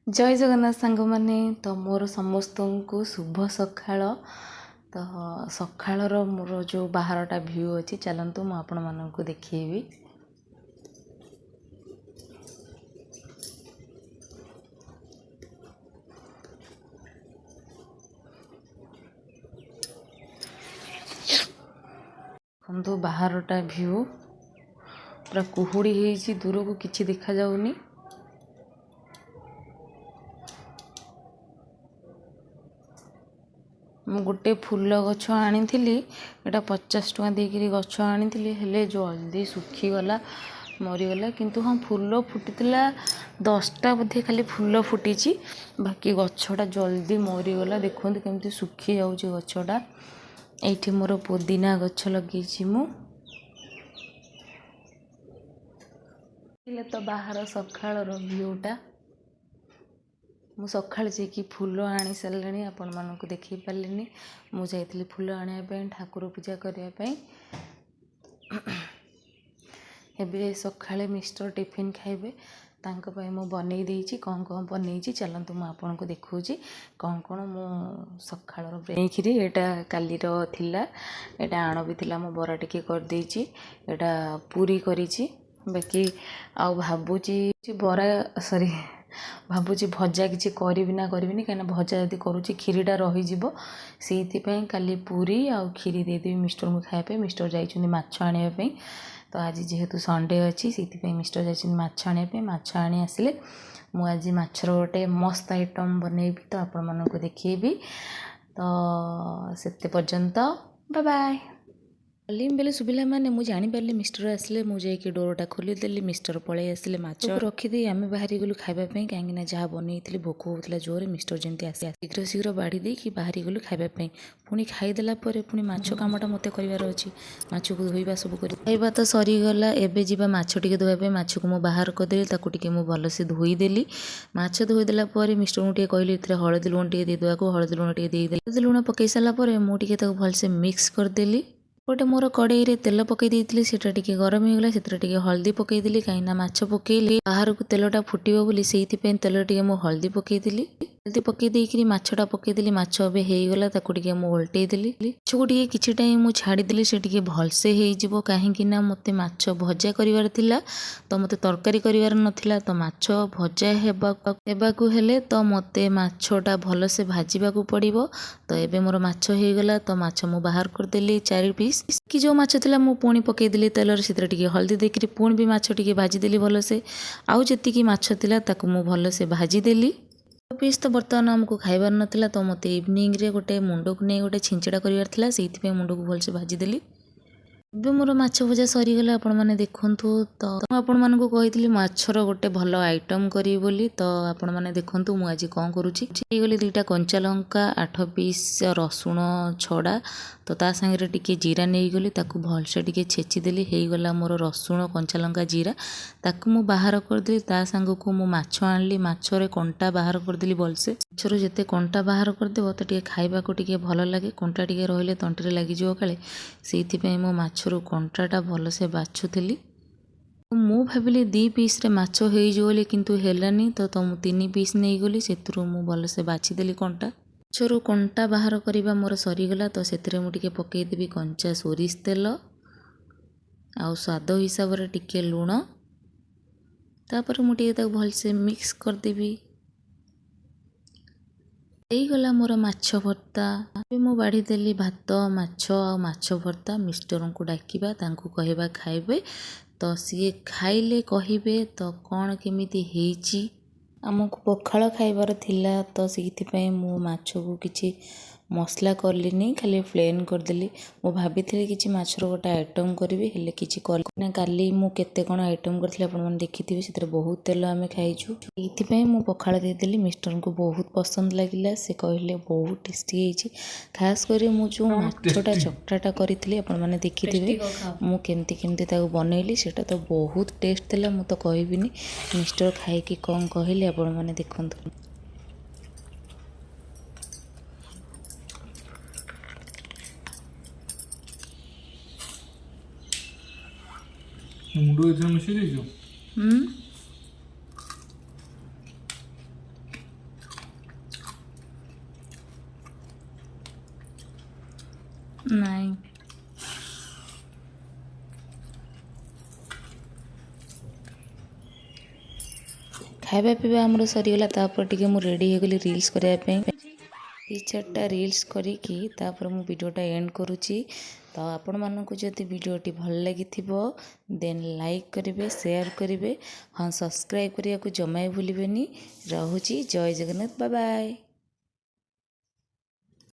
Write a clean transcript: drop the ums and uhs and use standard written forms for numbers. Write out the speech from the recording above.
ଜୟ ଜଗନ୍ନାଥ ସାଙ୍ଗମାନେ। ତ ମୋର ସମସ୍ତଙ୍କୁ ଶୁଭ ସକାଳ। ତ ସକାଳର ମୋର ଯେଉଁ ବାହାରଟା ଭ୍ୟୁ ଅଛି, ଚାଲନ୍ତୁ ମୁଁ ଆପଣମାନଙ୍କୁ ଦେଖେଇବି। ଦେଖନ୍ତୁ, ବାହାରଟା ଭ୍ୟୁ ପୁରା କୁହୁଡ଼ି ହେଇଛି, ଦୂରକୁ କିଛି ଦେଖାଯାଉନି। ମୁଁ ଗୋଟେ ଫୁଲ ଗଛ ଆଣିଥିଲି, ଏଇଟା 50 ଟଙ୍କା ଦେଇକିରି ଗଛ ଆଣିଥିଲି, ହେଲେ ଜଲ୍ଦି ଶୁଖିଗଲା, ମରିଗଲା। କିନ୍ତୁ ହଁ, ଫୁଲ ଫୁଟିଥିଲା, 10ଟା ବୋଧେ ଖାଲି ଫୁଲ ଫୁଟିଛି, ବାକି ଗଛଟା ଜଲ୍ଦି ମରିଗଲା। ଦେଖନ୍ତୁ କେମିତି ଶୁଖି ଯାଉଛି ଗଛଟା। ଏଇଠି ମୋର ପୋଦିନା ଗଛ ଲଗେଇଛି ମୁଁ। ତ ବାହାର ସକାଳର ଭ୍ୟୁଟା। ମୁଁ ସକାଳେ ଯାଇକି ଫୁଲ ଆଣି ସାରିଲିଣି, ଆପଣମାନଙ୍କୁ ଦେଖେଇ ପାରିଲିନି। ମୁଁ ଯାଇଥିଲି ଫୁଲ ଆଣିବା ପାଇଁ, ଠାକୁର ପୂଜା କରିବା ପାଇଁ। ଏବେ ସକାଳେ ମିଷ୍ଟର ଟିଫିନ୍ ଖାଇବେ, ତାଙ୍କ ପାଇଁ ମୁଁ ବନେଇ ଦେଇଛି। କ'ଣ କ'ଣ ବନେଇଛି, ଚାଲନ୍ତୁ ମୁଁ ଆପଣଙ୍କୁ ଦେଖାଉଛି କ'ଣ କ'ଣ ମୁଁ ସକାଳର ନେଇକିରି। ଏଇଟା କାଲିର ଥିଲା, ଏଇଟା ଆଣ ବି ଥିଲା, ମୁଁ ବରା ଟିକେ କରିଦେଇଛି। ଏଇଟା ପୁରୀ କରିଛି ବାକି। ଆଉ ଭାବୁଛି ବରା, ସରି, ଭାବୁଛି ଭଜା କିଛି କରିବି ନା କରିବିନି, କାହିଁକିନା ଭଜା ଯଦି କରୁଛି କ୍ଷୀରିଟା ରହିଯିବ। ସେଇଥିପାଇଁ କାଲି ପୁରୀ ଆଉ କ୍ଷୀରି ଦେଇଦେବି ମିଷ୍ଟରଙ୍କୁ ଖାଇବା ପାଇଁ। ମିଷ୍ଟର ଯାଇଛନ୍ତି ମାଛ ଆଣିବା ପାଇଁ। ତ ଆଜି ଯେହେତୁ ସଣ୍ଡେ ଅଛି, ସେଇଥିପାଇଁ ମିଷ୍ଟର ଯାଇଛନ୍ତି ମାଛ ଆଣିବା ପାଇଁ। ମାଛ ଆଣି ଆସିଲେ ମୁଁ ଆଜି ମାଛର ଗୋଟେ ମସ୍ତ ଆଇଟମ୍ ବନେଇବି, ତ ଆପଣମାନଙ୍କୁ ଦେଖେଇବି। ତ ସେତେ ପର୍ଯ୍ୟନ୍ତ ବାଏ ବାଏ। କଲିଂ ବେଲ୍ ଶୁଭିଲା ମାନେ ମୁଁ ଜାଣିପାରିଲି ମିଷ୍ଟର ଆସିଲେ। ମୁଁ ଯାଇକି ଡୋରଟା ଖୋଲିଦେଲି, ମିଷ୍ଟର ପଳେଇ ଆସିଲେ। ମାଛ ରଖିଦେଇ ଆମେ ବାହାରିଗଲୁ ଖାଇବା ପାଇଁ, କାହିଁକିନା ଯାହା ବନେଇଥିଲି ଭୋକ ହେଉଥିଲା ଜୋରେ। ମିଷ୍ଟର ଯେମିତି ଆସି ଶୀଘ୍ର ଶୀଘ୍ର ବାଢ଼ି ଦେଇକି ବାହାରିଗଲୁ ଖାଇବା ପାଇଁ। ପୁଣି ଖାଇଦେଲା ପରେ ପୁଣି ମାଛ କାମଟା ମୋତେ କରିବାର ଅଛି, ମାଛକୁ ଧୋଇବା ସବୁ କରି। ଖାଇବା ତ ସରିଗଲା, ଏବେ ଯିବା ମାଛ ଟିକେ ଧୋଇବା ପାଇଁ। ମାଛକୁ ମୁଁ ବାହାର କରିଦେଲି, ତାକୁ ଟିକେ ମୁଁ ଭଲସେ ଧୋଇଦେଲି। ମାଛ ଧୋଇଦେଲା ପରେ ମିଷ୍ଟରଙ୍କୁ ଟିକେ କହିଲି ଏଥିରେ ହଳଦୀ ଲୁଣ ଟିକେ ଦେଇଦେବାକୁ। ହଳଦୀ ଲୁଣ ଟିକେ ଦେଇଦେଲି। ହଳଦୀ ଲୁଣ ପକାଇ ସାରିଲା ପରେ ମୁଁ ଟିକେ ତାକୁ ଭଲସେ ମିକ୍ସ କରିଦେଲି। ଗୋଟେ ମୋର କଡ଼େଇରେ ତେଲ ପକାଇ ଦେଇଥିଲି, ସେଇଟା ଟିକେ ଗରମ ହେଇଗଲା। ସେଥିରେ ଟିକେ ହଳଦୀ ପକାଇଦେଲି, କାହିଁକିନା ମାଛ ପକାଇଲେ ବାହାରକୁ ତେଲଟା ଫୁଟିବ ବୋଲି, ସେଇଥିପାଇଁ ତେଲରେ ଟିକେ ମୁଁ ହଳଦୀ ପକାଇଦେଲି। ହଳଦୀ ପକାଇ ଦେଇକିରି ମାଛଟା ପକାଇଦେଲି। ମାଛ ଏବେ ହେଇଗଲା, ତାକୁ ଟିକେ ମୁଁ ଓଲଟେଇ ଦେଲି। ମାଛକୁ ଟିକେ କିଛି ଟାଇମ୍ ମୁଁ ଛାଡ଼ିଦେଲି, ସେ ଟିକେ ଭଲସେ ହେଇଯିବ, କାହିଁକି ନା ମୋତେ ମାଛ ଭଜା କରିବାର ଥିଲା, ତ ମୋତେ ତରକାରୀ କରିବାର ନଥିଲା। ତ ମାଛ ଭଜା ହେବାକୁ ହେଲେ ତ ମୋତେ ମାଛଟା ଭଲସେ ଭାଜିବାକୁ ପଡ଼ିବ। ତ ଏବେ ମୋର ମାଛ ହେଇଗଲା, ତ ମାଛ ମୁଁ ବାହାର କରିଦେଲି ଚାରି ପିସ୍। କି ଯେଉଁ ମାଛ ଥିଲା ମୁଁ ପୁଣି ପକାଇଦେଲି ତେଲରେ, ସେଥିରେ ଟିକେ ହଳଦୀ ଦେଇକିରି ପୁଣି ବି ମାଛ ଟିକେ ଭାଜିଦେଲି ଭଲସେ। ଆଉ ଯେତିକି ମାଛ ଥିଲା ତାକୁ ମୁଁ ଭଲସେ ଭାଜିଦେଲି ପିସ୍। ତ ବର୍ତ୍ତମାନ ଆମକୁ ଖାଇବାର ନଥିଲା, ତ ମୋତେ ଇଭିନିଂରେ ଗୋଟେ ମୁଣ୍ଡକୁ ନେଇ ଗୋଟେ ଛିଞ୍ଚଡ଼ା କରିବାର ଥିଲା, ସେଇଥିପାଇଁ ମୁଣ୍ଡକୁ ଭଲସେ ଭାଜିଦେଲି। ଏବେ ମୋର ମାଛ ଭଜା ସରିଗଲା, ଆପଣମାନେ ଦେଖନ୍ତୁ। ତ ମୁଁ ଆପଣମାନଙ୍କୁ କହିଥିଲି ମାଛର ଗୋଟେ ଭଲ ଆଇଟମ୍ କରିବି ବୋଲି, ତ ଆପଣମାନେ ଦେଖନ୍ତୁ ମୁଁ ଆଜି କ'ଣ କରୁଛି। ହେଇଗଲି ଦୁଇଟା କଞ୍ଚା ଲଙ୍କା, 8 ପିସ୍ ରସୁଣ ଛଡ଼ା, ତ ତା ସାଙ୍ଗରେ ଟିକେ ଜିରା ନେଇଗଲି, ତାକୁ ଭଲସେ ଟିକେ ଛେଚିଦେଲି। ହେଇଗଲା ମୋର ରସୁଣ, କଞ୍ଚା ଲଙ୍କା, ଜିରା। ତାକୁ ମୁଁ ବାହାର କରିଦେଲି। ତା ସାଙ୍ଗକୁ ମୁଁ ମାଛ ଆଣିଲି, ମାଛରେ କଣ୍ଟା ବାହାର କରିଦେଲି ଭଲସେ। ମାଛରୁ ଯେତେ କଣ୍ଟା ବାହାର କରିଦେବ ତ ଟିକେ ଖାଇବାକୁ ଟିକେ ଭଲ ଲାଗେ। କଣ୍ଟା ଟିକେ ରହିଲେ ତଣ୍ଟିରେ ଲାଗିଯିବ କାଳେ, ସେଇଥିପାଇଁ ମୁଁ ମାଛରୁ କଣ୍ଟାଟା ଭଲସେ ବାଛୁଥିଲି। ମୁଁ ଭାବିଲି ଦୁଇ ପିସ୍ରେ ମାଛ ହେଇଯିବ ବୋଲି, କିନ୍ତୁ ହେଲାନି। ତ ତ ମୁଁ ତିନି ପିସ୍ ନେଇଗଲି, ସେଥିରୁ ମୁଁ ଭଲସେ ବାଛିଦେଲି କଣ୍ଟା। ମାଛରୁ କଣ୍ଟା ବାହାର କରିବା ମୋର ସରିଗଲା। ତ ସେଥିରେ ମୁଁ ଟିକେ ପକାଇଦେବି କଞ୍ଚା ସୋରିଷ ତେଲ ଆଉ ସ୍ୱାଦ ହିସାବରେ ଟିକେ ଲୁଣ। ତାପରେ ମୁଁ ଟିକେ ତାକୁ ଭଲସେ ମିକ୍ସ କରିଦେବି। ହେଇଗଲା ମୋର ମାଛ ଭର୍ତ୍ତା। ଏବେ ମୁଁ ବାଢ଼ିଦେଲି ଭାତ, ମାଛ ଆଉ ମାଛ ଭର୍ତ୍ତା। ମିଷ୍ଟରଙ୍କୁ ଡାକିବା, ତାଙ୍କୁ କହିବା ଖାଇବେ। ତ ସିଏ ଖାଇଲେ କହିବେ ତ କ'ଣ କେମିତି ହେଇଛି। ଆମକୁ ପଖାଳ ଖାଇବାର ଥିଲା, ତ ସେଇଥିପାଇଁ ମୁଁ ମାଛକୁ କିଛି ମସଲା କଲିନି, ଖାଲି ପ୍ଲେନ୍ କରିଦେଲି। ମୁଁ ଭାବିଥିଲି କିଛି ମାଛର ଗୋଟେ ଆଇଟମ୍ କରିବି, ହେଲେ କିଛି କଲି ନା। କାଲି ମୁଁ କେତେ କ'ଣ ଆଇଟମ୍ କରିଥିଲି ଆପଣମାନେ ଦେଖିଥିବେ, ସେଥିରେ ବହୁତ ତେଲ ଆମେ ଖାଇଛୁ। ଏଇଥିପାଇଁ ମୁଁ ପଖାଳ ଦେଇଦେଲି। ମିଷ୍ଟରଙ୍କୁ ବହୁତ ପସନ୍ଦ ଲାଗିଲା, ସେ କହିଲେ ବହୁତ ଟେଷ୍ଟି ହେଇଛି। ଖାସ୍ କରି ମୁଁ ଯେଉଁ ମାଛଟା ଚକଟାଟା କରିଥିଲି, ଆପଣମାନେ ଦେଖିଥିବେ ମୁଁ କେମିତି କେମିତି ତାକୁ ବନେଇଲି, ସେଇଟା ତ ବହୁତ ଟେଷ୍ଟ ଥିଲା, ମୁଁ ତ କହିବିନି। ମିଷ୍ଟର ଖାଇକି କ'ଣ କହିଲେ ଆପଣମାନେ ଦେଖନ୍ତୁ। ମୁଣ୍ଡ ଏଥିରେ ମିଶେଇ ଦେଇଛୁ? ହୁଁ। ନାଇଁ। ଖାଇବା ପିଇବା ଆମର ସରିଗଲା। ତାପରେ ଟିକେ ମୁଁ ରେଡ଼ି ହେଇଗଲି ରିଲ୍ସ କରିବା ପାଇଁ। ଦୁଇ ଚାରିଟା ରିଲ୍ସ କରିକି ତାପରେ ମୁଁ ଭିଡ଼ିଓଟା ଏଣ୍ଡ କରୁଛି। ତ ଆପଣମାନଙ୍କୁ ଯଦି ଭିଡ଼ିଓଟି ଭଲ ଲାଗିଥିବ, ଦେନ୍ ଲାଇକ୍ କରିବେ, ସେୟାର କରିବେ। ହଁ, ସବସ୍କ୍ରାଇବ୍ କରିବାକୁ ଜମା ବି ଭୁଲିବେନି। ରହୁଛି, ଜୟ ଜଗନ୍ନାଥ, ବାଏ ବାଏ।